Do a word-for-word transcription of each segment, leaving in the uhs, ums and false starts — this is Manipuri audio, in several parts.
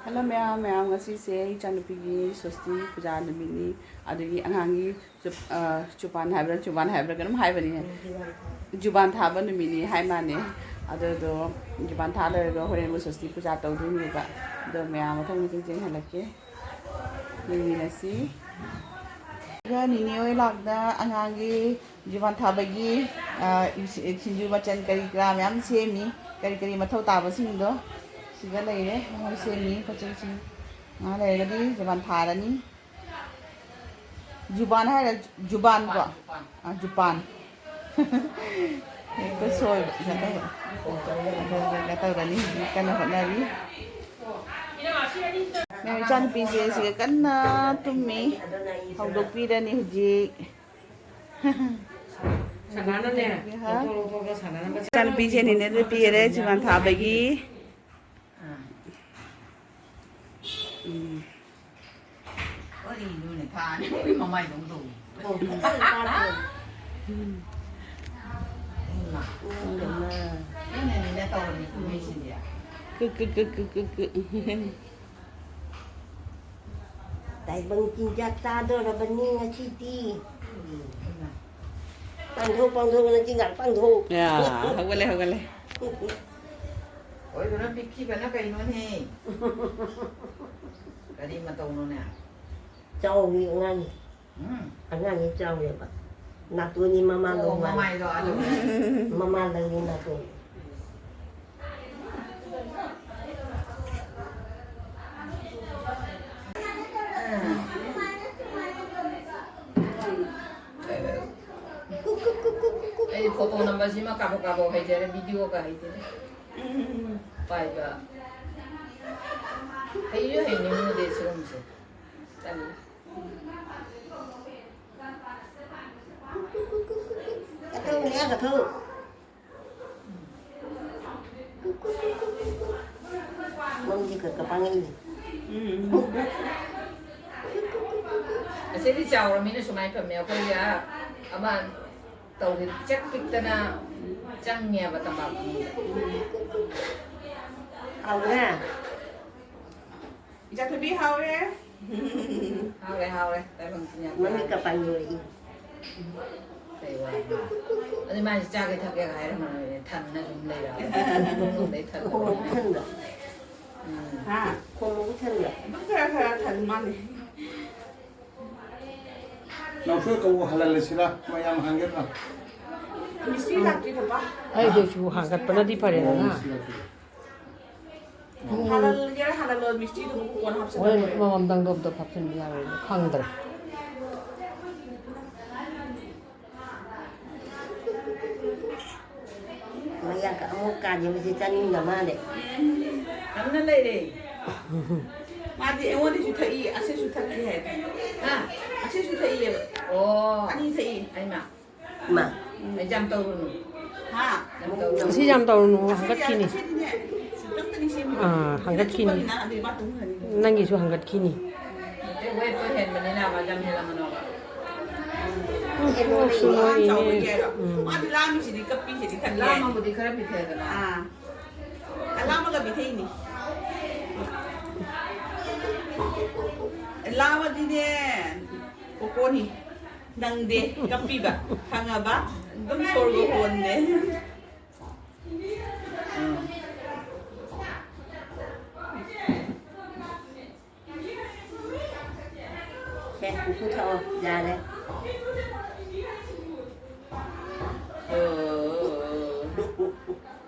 ꯍꯜꯂꯣ ꯃꯌꯥꯝ, ꯃꯌꯥꯝ, ꯉꯁꯤꯁꯦ ꯏꯆꯥꯅꯨꯄꯤꯒꯤ ꯁꯣꯁꯇꯤ ꯄꯨꯖꯥ ꯅꯨꯃꯤꯠꯅꯤ, ꯑꯗꯒꯤ ꯑꯉꯥꯡꯒꯤ ꯆꯨꯞ-, ꯑ, ꯆꯨꯄꯥꯟ ꯍꯥꯏꯕ꯭ꯔꯥ, ꯆꯨꯕꯥꯟ ꯍꯥꯏꯕ꯭ꯔꯥ ꯀꯩꯅꯣꯝ ꯍꯥꯏꯕꯅꯤ, ꯖꯨꯕꯥꯟ ꯊꯥꯕ ꯅꯨꯃꯤꯠꯅꯤ ꯍꯥꯏ ꯃꯥꯅꯦ꯫ ꯑꯗꯨꯗꯣ ꯖꯨꯕꯥꯟ ꯊꯥ ꯂꯣꯏꯔꯒ ꯍꯣꯔꯦꯟ ꯃꯣꯏ ꯁꯣꯁꯇꯤ ꯄꯨꯖꯥ ꯇꯧꯗꯣꯏꯅꯦꯕ꯫ ꯑꯗꯣ ꯃꯌꯥꯝ ꯃꯊꯪ ꯃꯊꯪ ꯆꯦꯟꯍꯜꯂꯛꯀꯦ, ꯌꯦꯡꯃꯤꯟꯅꯁꯤ꯫ ꯑꯗꯨꯒ ꯅꯤꯅꯦ ꯍꯣꯏ ꯂꯥꯛꯇ ꯑꯉꯥꯡꯒꯤ ꯖꯨꯕꯥꯟ ꯊꯥꯕꯒꯤ, ꯑ, ꯁꯤꯡꯖꯨ ꯃꯆꯜ ꯀꯔꯤ ꯀꯔꯥ ꯃꯌꯥꯝ ꯁꯦꯝꯃꯤ꯫ ꯀꯔꯤ ꯀꯔꯤ ꯃꯊꯧ ꯇꯥꯕꯁꯤꯡꯗꯣ ꯁꯤꯗ ꯂꯩꯔꯦ꯫ ꯃꯣꯏ ꯁꯦꯝꯃꯤ ꯄꯣꯠ ꯆꯩꯁꯤꯡ꯫ ꯉꯥꯏꯍꯥꯛ ꯂꯩꯔꯒꯗꯤ ꯖꯨꯕꯥꯟ ꯊꯥꯔꯅꯤ꯫ ꯖꯨꯕꯥꯟ ꯍꯥꯏꯔ ꯖꯨꯕꯥꯟ ꯀꯣ? ꯑ, ꯖꯨꯕꯥꯟ꯫ ꯍꯦꯛꯇ ꯁꯣꯏꯕ꯫ ꯀꯩꯅꯣ ꯇꯧꯕ꯫ ꯑꯗꯨꯒ ꯇꯧꯔꯅꯤ꯫ ꯍꯧꯖꯤꯛ ꯀꯟꯅ ꯍꯣꯠꯅꯔꯤ꯫ ꯃꯌꯥꯝ ꯏꯆꯥꯅꯨꯄꯤꯁꯦ ꯁꯤꯒ ꯀꯟꯅ ꯇꯨꯝꯃꯤ꯫ ꯍꯧꯗꯣꯛꯄꯤꯔꯅꯤ ꯍꯧꯖꯤꯛ꯫ ꯁꯅꯥꯅꯅꯦ, ꯍꯥ? ꯂꯧꯊꯣꯛ, ꯂꯧꯊꯣꯛꯑꯒ ꯁꯅꯥꯅ ꯃꯆꯥ ꯏꯆꯥꯅꯨꯄꯤꯁꯦ ꯅꯤꯅꯦꯗ ꯄꯤꯔꯦ, ꯖꯨꯕꯥꯟ ꯊꯥꯕꯒꯤ꯫ ꯑꯥ꯫ ꯎꯝ꯫ ꯀꯔꯤꯅꯣꯅꯦ, ꯊꯥ ꯑꯅꯤ ꯑꯍꯨꯝꯒꯤ ꯃꯃꯥꯏꯗꯧ ꯇꯧꯏ꯫ ꯎꯝ꯫ ꯏꯃꯥ꯫ ꯏꯃꯥ꯫ ꯏꯃꯥ꯫ ꯏꯃꯥ ꯇꯧꯔꯝꯃꯤ ꯀꯨꯝꯍꯩꯁꯤꯗꯤ꯫ ꯀꯨ, ꯀꯨ, ꯀꯨ꯫ ꯇꯥꯏꯕꯪ ꯆꯤꯟꯖꯥꯛ ꯆꯥꯗꯣꯔꯕꯅꯤ ꯉꯁꯤꯗꯤ꯫ ꯄꯥꯡꯊꯣꯛ, ꯄꯥꯡꯊꯣꯛ, ꯅꯆꯤꯟꯖꯥꯛ ꯄꯥꯡꯊꯣꯛ꯫ ꯌꯥ, ꯍꯧꯒꯠꯂꯦ, ꯍꯧꯒꯠꯂꯦ꯫ ꯑꯣꯏꯕꯅ ꯄꯤꯛꯈꯤꯕꯅ ꯀꯩꯅꯣꯅꯦ? ꯀꯔꯤ ꯃꯇꯧꯅꯣꯅꯦ? ꯆꯥꯎꯏ ꯑꯉꯥꯡ꯫ ꯎꯝ꯫ ꯑꯉꯥꯡꯅꯤ ꯆꯥꯎꯔꯦꯕ꯫ ꯅꯥꯇꯣꯟꯅꯤ ꯃꯃꯥ ꯑꯣ, ꯂꯧ ꯃꯥꯜꯂꯦ꯫ ꯃꯃꯥꯏꯗꯣ ꯑꯗꯨ꯫ ꯃꯃꯥ ꯂꯩꯅꯤ ꯅꯥꯇꯣꯟ꯫ ꯑꯩꯗꯤ ꯐꯣꯇꯣ ꯅꯝꯕꯁꯤꯃ ꯀꯥꯕꯣꯛ ꯀꯥꯕꯣꯛ ꯍꯩꯖꯔꯦ, ꯚꯤꯗꯤꯑꯣꯒ ꯍꯩꯇꯦꯗ꯫ ꯄꯥꯏꯕ꯫ ꯍꯩꯁꯨ ꯍꯩꯅꯤꯡꯉꯨꯗꯦ ꯁꯤꯒꯨꯝꯕꯁꯦ꯫ ꯇꯜꯂꯤ꯫ ꯀꯊꯧꯅꯦ, ꯀꯊꯧ꯫ ꯃꯝꯗꯤ ꯈꯔ ꯈꯔ ꯄꯥꯡꯉꯛꯏꯅꯦ꯫ ꯎꯝ꯫ ꯑꯁꯤꯗꯤ ꯆꯥꯎꯔꯃꯤꯅ ꯁꯨꯃꯥꯏꯅ ꯐꯝꯃꯦ꯫ ꯑꯩꯈꯣꯏꯒꯤ ꯑꯥ ꯑꯃ ꯇꯧꯒꯦ ꯄꯤꯛꯁꯛ ꯄꯤꯛꯇꯅ ꯆꯪꯉꯦꯕ ꯇꯝꯄꯥꯛ ꯃꯅꯨꯡꯗ꯫ ꯍꯥꯎꯕ꯭ꯔꯥ? ꯏꯆꯥꯊꯣꯏꯕꯤ ꯍꯥꯎꯔꯦ꯫ ꯍꯥꯎꯔꯦ, ꯍꯥꯎꯔꯦ꯫ ꯇꯥꯏꯕꯪ ꯆꯤꯟꯖꯥꯛ ꯃꯃꯤꯠꯀ ꯆꯥꯔꯦ꯫ ꯄꯥꯡꯊꯣꯔꯛꯏ꯫ ꯀꯩ ꯋꯥꯅꯣ? ꯑꯗꯨ ꯃꯥꯁꯦ ꯆꯥꯒꯦ ꯊꯛꯀꯦꯒ ꯍꯥꯏꯔꯝꯃꯔꯣꯏꯅꯦ꯫ ꯊꯟꯅ ꯑꯗꯨꯝ ꯂꯩꯔꯕ꯫ ꯈꯣꯡꯎꯞ ꯊꯟꯕ꯫ ꯎꯝ꯫ ꯍꯥ? ꯈꯣꯡꯎꯞ ꯊꯟꯕ꯫ ꯑꯗꯨꯝ ꯈꯔ ꯈꯔ ꯊꯟ ꯃꯥꯜꯂꯦ꯫ ꯅꯥꯎꯁꯣꯏ ꯀꯧꯕ ꯍꯜꯍꯜꯂꯁꯤꯔꯥ? ꯃꯌꯥꯝ ꯍꯥꯡꯒꯗ꯭ꯔꯥ? ꯃꯤꯁꯇ꯭ꯔꯤ ꯂꯥꯛꯇ꯭ꯔꯤ ꯄꯥꯄꯥ꯫ ꯑꯩꯗꯁꯨ ꯍꯥꯡꯒꯠꯄꯅꯗꯤ ꯐꯔꯦꯗꯅ꯫ ꯃꯤꯁꯇ꯭ꯔꯤ ꯂꯥꯛꯇ꯭ꯔꯤ꯫ ꯍꯜꯍꯜꯒꯦꯔꯥ ꯍꯜꯍꯜꯂꯣꯏ, ꯃꯤꯁꯇ꯭ꯔꯤꯗꯨꯕꯨ ꯀꯣꯟꯅ ꯍꯣꯔꯦꯟ ꯍꯥꯞꯆꯜꯂ ꯂꯣꯏꯔꯦ꯫ ꯃꯃꯝꯗꯪꯗꯣ ꯑꯝꯇ ꯐꯥꯛꯆꯟꯕ ꯌꯥꯔꯣꯏꯅꯦ, ꯈꯪꯗ꯭ꯔꯦ꯫ ꯃꯌꯥ ꯀ-, ꯑꯃꯨꯛ ꯀꯥꯁꯦ ꯃꯁꯤ ꯆꯥꯅꯤꯡꯗ ꯃꯥꯜꯂꯦ꯫ ꯎꯝ, ꯀꯟꯅ ꯂꯩꯔꯦ꯫ ꯃꯥꯗꯤ ꯑꯩꯉꯣꯟꯗꯁꯨ ꯊꯛꯏ, ꯑꯁꯤꯁꯨ ꯊꯛꯏ ꯍꯥꯏ꯫ ꯍꯥ? ꯑꯁꯤꯁꯨ ꯊꯛꯏꯌꯦꯕ꯫ ꯑꯣ꯫ ꯑꯅꯤ ꯊꯛꯏ꯫ ꯑꯩꯃ꯫ ꯃꯥ꯫ ꯑꯩ ꯌꯥꯝ ꯇꯧꯔꯨꯅꯨ꯫ ꯍꯥ? ꯌꯥꯝ ꯇꯧꯔꯨꯅꯨ꯫ ꯑꯁꯤ ꯌꯥꯝ ꯇꯧꯔꯨꯅꯨ, ꯑꯁꯤ ꯍꯪꯒꯠꯈꯤꯅꯤ꯫ ꯑꯁꯤꯗꯤꯅꯦ, ꯁꯨꯇꯝꯇꯅꯤ ꯁꯦꯝꯃꯤꯕ꯫ ꯑꯥ, ꯍꯪꯒꯠꯈꯤꯅꯤ꯫ ꯁꯤꯅ ꯆꯨꯞꯄꯅꯤꯅ ꯑꯗꯨ ꯏꯕꯥꯇꯣꯟ ꯈꯔꯅꯤꯗꯣ꯫ ꯅꯪꯒꯤꯁꯨ ꯍꯪꯒꯠꯈꯤꯅꯤ꯫ ꯅꯠꯇꯦ, ꯋꯦꯠꯇꯣ ꯍꯦꯟꯕꯅꯤꯅ ꯃꯥ ꯌꯥꯝ ꯍꯦꯜꯂꯝꯃꯅꯣꯕ꯫ ꯎꯝ, ꯅꯣꯛꯁꯨ ꯅꯣꯛꯏꯅꯦ꯫ ꯆꯥꯎꯕꯒꯤ ꯍꯥꯏꯔꯣ? ꯎꯝ꯫ ꯃꯥꯗꯤ ꯂꯥꯝꯃꯤꯁꯤꯗꯤ ꯀꯞꯄꯤꯁꯤꯗꯤ ꯈꯟꯗꯦ꯫ ꯂꯥꯝꯃꯕꯨꯗꯤ ꯈꯔ ꯄꯤꯊꯛꯑꯦꯗꯅ꯫ ꯑꯥ꯫ ꯂꯥꯝꯃꯒ ꯄꯤꯊꯛꯏꯅꯤ꯫ ꯂꯥꯝꯃꯗꯤꯅꯦ, ꯀꯣꯀꯣꯅꯤ꯫ ꯅꯪꯗꯦ, ꯀꯞꯄꯤꯕ, ꯈꯪꯉꯕ? ꯑꯗꯨꯝ ꯁꯣꯔꯒ ꯍꯣꯟꯗꯦ꯫ ꯎꯝ꯫ ꯁꯦ, ꯀꯨꯀꯨ ꯊꯛꯑꯣ, ꯌꯥꯔꯦ꯫ ꯑꯣ꯫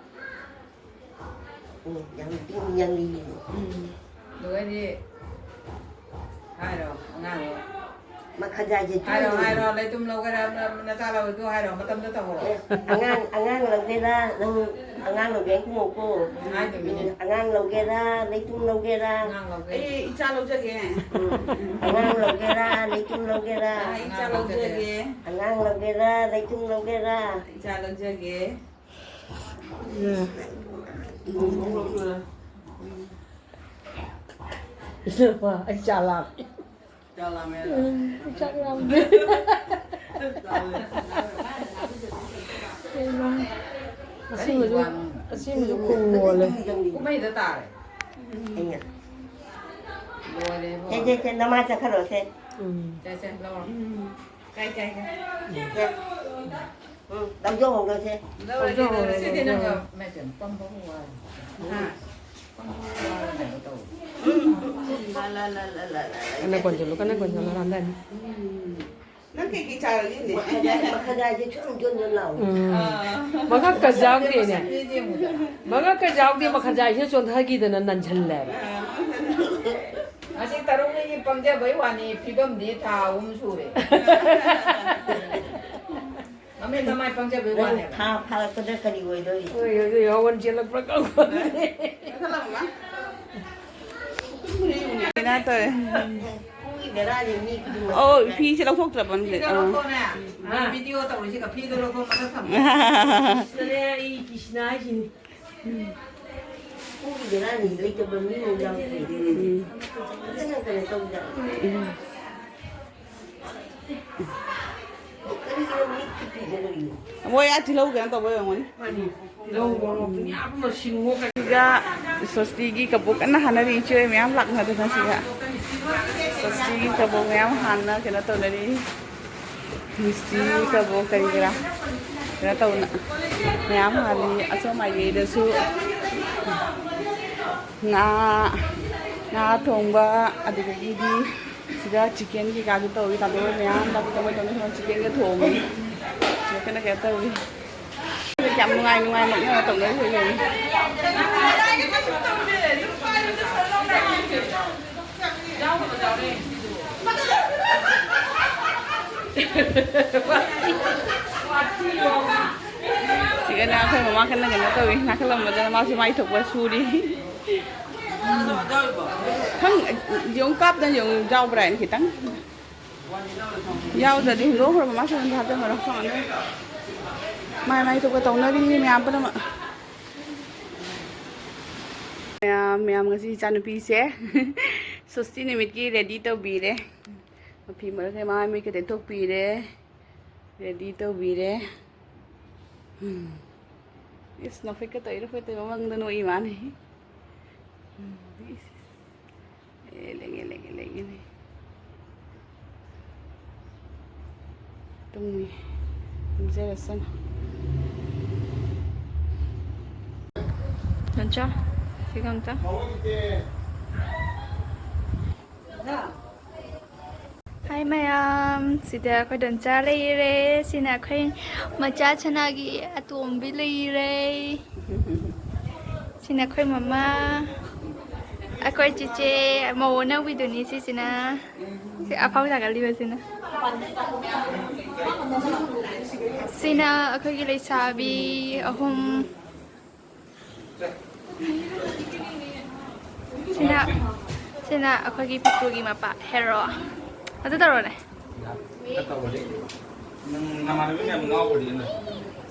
ꯎꯝ, ꯌꯥꯝ ꯄꯤꯛꯅ ꯌꯥꯝ ꯂꯤꯔꯤ꯫ ꯎꯝ꯫ ꯑꯗꯨꯒꯗꯤ ꯍꯥꯏꯔꯣ, ꯑꯉꯥꯡꯗꯣ꯫ ꯃꯈꯥꯗꯥꯏꯁꯦ ꯍꯥꯏꯔꯣ, ꯇꯨꯝꯃꯤ꯫ ꯍꯥꯏꯔꯣ, ꯂꯩꯇꯨꯝ ꯂꯧꯒꯦꯔꯥ, ꯅꯆꯥ ꯂꯧꯒꯦ ꯍꯥꯏꯔꯣ, ꯃꯇꯝꯗꯣ ꯇꯧꯍꯧꯔꯣ꯫ ꯑꯦ, ꯑꯉꯥꯡ, ꯑꯉꯥꯡ ꯂꯧꯒꯦꯔꯥ, ꯅꯪ ꯑꯉꯥꯡ ꯂꯧꯒꯦ ꯍꯥꯏꯅ ꯈꯨꯝꯃꯣꯀꯣ꯫ ꯍꯥꯏꯗꯣꯏꯅꯤꯅꯦ꯫ ꯎꯝ, ꯑꯉꯥꯡ ꯂꯧꯒꯦꯔꯥ, ꯂꯩꯇꯨꯝ ꯂꯧꯒꯦꯔꯥ? ꯑꯉꯥꯡ ꯂꯧꯒꯦ꯫ ꯑꯩ ꯏꯆꯥ ꯂꯧꯖꯒꯦ꯫ ꯎꯝ, ꯑꯉꯥꯡ ꯂꯧꯒꯦꯔꯥ, ꯂꯩꯇꯨꯝ ꯂꯧꯒꯦꯔꯥ? ꯑꯩ ꯏꯆꯥ ꯂꯧꯖꯒꯦ꯫ ꯑꯉꯥꯡ ꯂꯧꯒꯦꯔꯥ, ꯂꯩꯇꯨꯝ ꯂꯧꯒꯦꯔꯥ? ꯏꯆꯥ ꯂꯧꯖꯒꯦ꯫ ꯏꯆꯥ ꯂꯥꯝꯃꯦ꯫ ꯎꯝ, ꯆꯥꯛ ꯂꯥꯝꯃꯦ꯫ ꯀꯩꯅꯣ? ꯑꯁꯤꯃꯁꯨ, ꯑꯁꯤꯃꯁꯨ ꯈꯣꯡ ꯃꯣꯜꯂꯦ꯫ ꯀꯨꯝꯍꯩꯗ ꯇꯥꯔꯦ꯫ ꯑꯩꯅ꯫ ꯁꯦ, ꯁꯦ, ꯅꯃꯥ ꯆꯠꯈ꯭ꯔꯣꯁꯦ꯫ ꯎꯝ꯫ ꯁꯦ, ꯁꯦ, ꯂꯧꯔꯣ꯫ ꯀꯥꯏ, ꯀꯥꯏ, ꯀꯥꯏ꯫ ꯁꯦ꯫ ꯎꯝ, ꯂꯧꯖꯍꯧꯔꯣꯁꯦ꯫ ꯂꯧꯔꯣ, ꯂꯧꯔꯣ, ꯂꯧꯔꯣ꯫ ꯁꯤꯗꯤ ꯅꯪ ꯃꯦꯇꯝ ꯄꯝꯕ ꯍꯧꯔꯣ꯫ ꯍꯥ? ꯄꯝꯕ ꯍꯧꯔꯣ, ꯀꯩꯅꯣ ꯇꯧ꯫ ꯎꯝ, ꯎꯝ, ꯎꯝ, ꯎꯝ꯫ ꯂꯥ, ꯂꯥ, ꯂꯥ꯫ ꯀꯟꯅ ꯀꯣꯟꯁꯤꯜꯂꯨ, ꯀꯟꯅ ꯀꯣꯟꯁꯤꯜꯂꯨ, ꯔꯥꯝꯗꯥꯅꯤ꯫ ꯎꯝ꯫ ꯅꯪ ꯀꯩꯀꯩ ꯆꯥꯔꯒꯦꯅꯦ? ꯃꯈꯥꯖꯥꯏ, ꯃꯈꯥꯖꯥꯏꯁꯦ ꯁꯨꯝ ꯖꯣꯟ ꯖꯣꯟ ꯂꯥꯎꯏ꯫ ꯎꯝ꯫ ꯑꯥ꯫ ꯃꯉꯛꯀ ꯌꯥꯎꯗꯦꯅꯦ꯫ ꯃꯁꯛꯁꯦ ꯌꯦꯡꯉꯨꯗꯅ꯫ ꯃꯉꯛꯀ ꯌꯥꯎꯗꯦ, ꯃꯈꯥꯖꯥꯏꯁꯦ ꯆꯣꯟꯊꯈꯤꯗꯅ ꯅꯟꯁꯤꯜꯂꯦꯕ꯫ ꯑꯥ꯫ ꯑꯁꯤ ꯇꯔꯨꯛꯅꯤꯒꯤ ꯄꯪꯖꯕꯩ ꯋꯥꯅꯤ, ꯐꯤꯕꯝꯗꯤ ꯊꯥ ꯑꯍꯨꯝ ꯁꯨꯔꯦ꯫ ꯃꯃꯤꯠ ꯃꯃꯥꯏ ꯄꯪꯖꯕꯩ ꯅꯪ ꯋꯥꯅꯦꯕ꯫ ꯊꯥ ꯐꯥꯔꯛꯄꯗ ꯀꯔꯤ ꯑꯣꯏꯗꯣꯔꯤ? ꯍꯣꯏ, ꯑꯗꯨ ꯌꯥꯎꯋꯟ ꯆꯦꯜꯂꯛꯄ꯭ꯔꯥ ꯈꯪꯄꯣꯟꯇꯦ꯫ ꯀꯩꯅꯣ ꯇꯧꯔꯦ꯫ ꯈꯣꯡꯒꯤ ꯕꯦꯔꯥꯅꯤ ꯃꯤ ꯈꯨꯗꯤꯡꯃꯛ꯫ ꯑꯧ, ꯐꯤꯁꯦ ꯂꯧꯊꯣꯛꯇ꯭ꯔꯕꯅꯦ꯫ ꯐꯤꯗꯣ ꯑꯥ꯫ ꯂꯧꯊꯣꯛꯑꯣꯅꯦ꯫ ꯍꯥ? ꯚꯤꯗꯤꯑꯣ ꯇꯧꯔꯤꯁꯤꯒ ꯐꯤꯗꯣ ꯂꯧꯊꯣꯛꯑ ꯃꯊꯛ ꯊꯝꯃꯣ꯫ ꯁꯤꯗꯅꯦ ꯑꯩ ꯐꯤꯁꯤꯅ ꯍꯥꯏꯁꯤꯅꯤ꯫ ꯈꯣꯡꯒꯤ ꯕꯦꯔꯥꯅꯤ ꯂꯩꯇꯕ ꯃꯤ ꯑꯃ ꯌꯥꯎꯗꯦ꯫ ꯎꯝ꯫ ꯐꯖꯅ ꯀꯩꯅꯣ ꯇꯧꯖꯥꯠꯅꯤ꯫ ꯎꯝ꯫ ꯃꯣꯏ ꯑꯥ ꯇꯤꯜꯍꯧ ꯀꯩꯅꯣ ꯇꯧꯕ ꯑꯣꯏꯔꯝꯒꯅꯤ꯫ ꯃꯥꯅꯤ꯫ ꯇꯤꯜꯍꯧ, ꯃꯣꯔꯣꯛ, ꯄꯨꯡꯌꯥ ꯄꯨꯝꯕ ꯁꯤꯡꯉꯣ ꯀꯔꯤ꯫ ꯁꯤꯒ ꯁ꯭ꯋꯁꯇꯤꯒꯤ ꯀꯕꯣꯛ ꯀꯟꯅ ꯍꯥꯟꯅꯔꯤ, ꯏꯆꯦ ꯃꯌꯥꯝ ꯂꯥꯛꯅꯗꯅ ꯁꯤꯒ꯫ ꯁ꯭ꯋꯁꯇꯤꯒꯤ ꯀꯕꯣꯛ ꯃꯌꯥꯝ ꯍꯥꯟꯅ ꯀꯩꯅꯣ ꯇꯧꯅꯔꯤ꯫ ꯃꯤꯁꯇꯤ ꯀꯕꯣꯛ ꯀꯔꯤ ꯀꯔꯥ ꯀꯩꯅꯣ ꯇꯧꯅ ꯃꯌꯥꯝ ꯍꯥꯜꯂꯤ꯫ ꯑꯁꯣꯝ ꯃꯥꯏꯀꯩꯗꯁꯨ ꯉꯥ, ꯉꯥ ꯊꯣꯡꯕ, ꯑꯗꯨꯗꯒꯤꯗꯤ ꯁꯤꯗ ꯆꯤꯛꯀꯟ ꯀꯩꯀꯥꯁꯨ ꯇꯧꯏ꯫ ꯇꯥꯗꯣ ꯃꯌꯥꯝ ꯇꯥꯗꯣ ꯇꯧꯕ ꯇꯧꯅ ꯁꯣꯝꯗ ꯆꯤꯛꯀꯟꯒ ꯊꯣꯡꯉꯤ꯫ ꯑꯗꯨ ꯀꯩꯅꯣ ꯀꯩꯅꯣ ꯇꯧꯏ꯫ ꯌꯥꯝ ꯅꯨꯡꯉꯥꯏ ꯅꯨꯡꯉꯥꯏ ꯅꯣꯛꯅꯔ ꯇꯧꯅꯔꯤ ꯍꯧꯖꯤꯛ꯫ ꯁꯤꯒꯅ ꯑꯩꯈꯣꯏ ꯃꯃꯥ ꯀꯟꯅ ꯀꯩꯅꯣ ꯇꯧꯏ, ꯅꯥꯀꯜꯂꯝꯕꯗꯅ ꯃꯥꯁꯨ ꯃꯥꯏ ꯊꯣꯛꯄ ꯁꯨꯔꯤ꯫ ꯈꯪ-, ꯌꯦꯡꯉꯨ, ꯀꯥꯞꯇꯅ ꯌꯦꯡꯉꯨ, ꯌꯥꯎꯕ꯭ꯔꯥ ꯍꯥꯏꯅ ꯈꯤꯇꯪ꯫ ꯌꯥꯎꯗ꯭ꯔꯗꯤ ꯍꯨꯟꯗꯣꯛꯈ꯭ꯔꯣ, ꯃꯃꯥ ꯁꯣꯝꯗ ꯍꯥꯞꯆꯟꯈ꯭ꯔꯣ꯫ ꯁꯣꯝꯗ ꯃꯥꯏ ꯃꯥꯏ ꯊꯣꯛꯄ ꯇꯧꯅꯔꯤꯅꯤ ꯃꯌꯥꯝ ꯄꯨꯝꯅꯃꯛ꯫ ꯃꯌꯥꯝ, ꯃꯌꯥꯝ ꯉꯁꯤ ꯏꯆꯥꯅꯨꯄꯤꯁꯦ ꯁꯣꯁꯇꯤ ꯅꯨꯃꯤꯠꯀꯤ ꯔꯦꯗꯤ ꯇꯧꯕꯤꯔꯦ꯫ ꯃꯐꯤ ꯃꯔꯣꯏ ꯃꯥꯏ ꯃꯤꯠꯀ ꯇꯩꯊꯣꯛꯄꯤꯔꯦ꯫ ꯔꯦꯗꯤ ꯇꯧꯕꯤꯔꯦ꯫ ꯎꯝ꯫ ꯏꯁ, ꯅꯣꯐꯦꯠꯀ ꯇꯧꯏ, ꯅꯣꯐꯦꯠ ꯇꯧꯏ, ꯃꯃꯪꯗ ꯅꯣꯛꯏ ꯃꯥꯅꯤ꯫ ꯎꯝ꯫ ꯏꯁ꯫ ꯑꯦ, ꯂꯩꯉꯦ, ꯂꯩꯉꯦ, ꯂꯩꯉꯦ꯫ ꯇꯨꯝꯃꯤ꯫ ꯇꯨꯝꯖꯔꯁꯅꯨ꯫ ꯅꯟꯆꯥ, ꯁꯤꯒ ꯑꯝꯇ꯫ ꯍꯥꯏ ꯃꯌꯥꯝ, ꯁꯤꯗ ꯑꯩꯈꯣꯏ ꯗꯣꯟꯆꯥ ꯂꯩꯔꯦ꯫ ꯁꯤꯅ ꯑꯩꯈꯣꯏ ꯃꯆꯥ ꯁꯅꯥꯒꯤ ꯑꯇꯣꯝꯕꯤ ꯂꯩꯔꯦ꯫ ꯁꯤꯅ ꯑꯩꯈꯣꯏ ꯃꯃꯥ, ꯑꯩꯈꯣꯏ ꯆꯤꯆꯦ, ꯃꯧ ꯑꯅꯧꯕꯤꯗꯨꯅꯤ ꯁꯤꯁꯤꯅ꯫ ꯁꯤ ꯑꯐꯥꯎ ꯁꯥꯒꯠꯂꯤꯕꯁꯤꯅ꯫ ꯁꯤꯅ ꯑꯩꯈꯣꯏꯒꯤ ꯂꯩꯁꯥꯕꯤ ꯑꯍꯨꯝ꯫ ꯁꯤꯅ, ꯁꯤꯅ ꯑꯩꯈꯣꯏꯒꯤ ꯄꯤꯛꯇ꯭ꯔꯨꯒꯤ ꯃꯄꯥ, ꯍꯦꯔꯣ꯫ ꯑꯗꯨ ꯇꯧꯔꯣꯅꯦ꯫ ꯅꯪ ꯅꯃꯥꯟꯅꯕꯤ ꯃꯌꯥꯝ ꯉꯥꯎꯕꯗꯤ ꯅꯪ꯫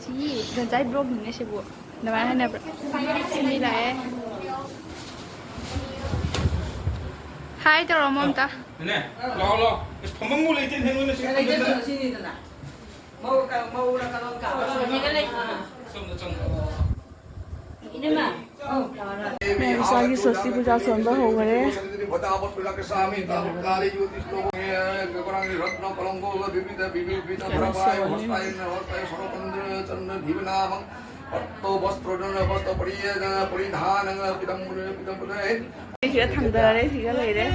ꯁꯤꯒꯤ ꯗꯣꯟꯆꯥꯏ ꯕ꯭ꯂꯣꯒꯤꯅꯦ ꯁꯤꯕꯨ꯫ ꯑꯗꯨꯃꯥꯏꯅ ꯍꯥꯏꯅꯕ꯭ꯔꯥ? ꯁꯤ ꯃꯤ ꯂꯥꯛꯑꯦ꯫ ꯍꯥꯏ ꯇꯧꯔꯝꯃꯣ ꯑꯝꯇ꯫ ꯅꯦ, ꯂꯥꯛꯑꯣ, ꯂꯥꯛꯑꯣ꯫ ꯑꯁ, ꯐꯝꯐꯝꯕꯨ ꯂꯩꯇꯦ, ꯅꯣꯏꯅ ꯁꯤ ꯂꯩꯇꯦ, ꯐꯝꯐꯝꯗꯨꯗ꯫ ꯁꯤꯅꯤꯗꯅ꯫ ꯃꯧ ꯀ-, ꯃꯧꯅ ꯀꯩꯅꯣ ꯀꯥ-, ꯁꯤꯗ ꯂꯩ꯫ ꯁꯣꯝꯗ ꯆꯪꯉꯣ꯫ ꯏꯅꯝꯃ꯫ ꯃꯥ ꯃꯁꯥꯒꯤ ꯁ꯭ꯋꯁꯇꯤ ꯄꯨꯖꯥ ꯁꯣꯟꯕ ꯍꯧꯈꯔꯦ꯫ ꯀꯩꯅꯣ ꯁꯣꯜꯂꯤ꯫ ꯁꯤꯗ ꯊꯥꯡꯗꯔꯦ, ꯁꯤꯒ ꯂꯩꯔꯦ꯫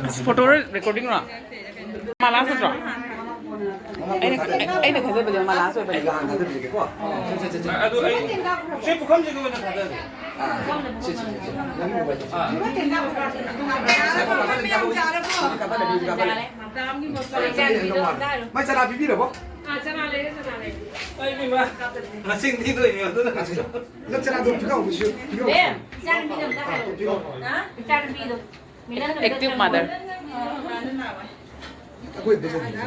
ꯑꯁ, ꯐꯣꯇꯣ ꯔꯦꯀꯣꯔꯗꯤꯡꯔꯣ? ꯃꯥ ꯂꯥꯁ ꯅꯠꯇ꯭ꯔꯣ? ꯑꯩꯅ, ꯑꯩꯅ ꯈꯟꯖꯕꯗꯤ ꯃꯥ ꯂꯥꯁ ꯑꯣꯏꯕꯅꯦ꯫ ꯑꯗꯨ ꯑꯩ ꯁꯤ ꯄꯨꯈꯝꯁꯤꯒ ꯑꯣꯏꯅ ꯊꯥꯗꯔꯦ꯫ ꯃꯥꯏ ꯆꯔꯥ ꯄꯤꯕꯤꯔꯕꯣ? ꯑꯩ ꯏꯃꯥ, ꯃꯁꯤꯡ ꯊꯤꯗꯣꯏꯅꯦ ꯑꯗꯨꯅ꯫ ꯅꯪ ꯆꯔꯥꯗꯣ ꯄꯤꯔꯛꯑꯣ, ꯄꯤꯔꯛꯑꯣ꯫ ꯏꯆꯥꯅꯨꯄꯤꯗꯣ ꯑꯝꯇ ꯍꯥꯏꯔꯛꯑꯣ꯫ ꯄꯤꯔꯛꯑꯣ꯫ ꯍꯥ? ꯏꯆꯥꯅꯨꯄꯤꯗꯣ꯫ ꯃꯤꯂꯟꯗꯣ ꯑꯝꯇ ꯑꯦꯛꯇꯤꯚ ꯃꯥꯗꯔ꯫ ꯑꯩꯈꯣꯏ ꯑꯝꯇ ꯆꯠꯈꯤꯒꯦ꯫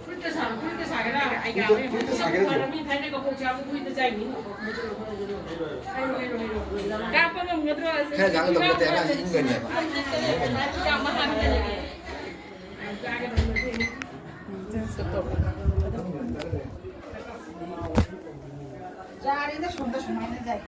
ꯐꯨꯔꯤꯠꯇ ꯁꯥ-, ꯐꯨꯔꯤꯠꯇ ꯁꯥꯒꯦꯔꯥ? ꯐꯨꯔꯤꯠꯇ, ꯐꯨꯔꯤꯠꯇ ꯁꯥꯒꯦꯔꯥ? ꯐꯔꯃꯤ, ꯐꯅꯦꯛꯀ ꯀꯣꯛ ꯆꯥꯕ ꯐꯨꯔꯤꯠꯇ ꯆꯥꯏꯅꯤ꯫ ꯀꯥꯞꯄ ꯉꯝꯒꯗ꯭ꯔꯣ? ꯈꯔ ꯉꯥꯡꯒꯗꯕ ꯅꯠꯇꯦ, ꯑꯉꯥꯡꯁꯤ ꯏꯪꯒꯅꯦꯕ꯫ ꯌꯥꯝ ꯍꯥꯞꯀꯅꯤ꯫ ꯌꯥꯔꯦꯗ, ꯁꯣꯝꯗ ꯁꯨꯃꯥꯏꯅ ꯂꯩ꯫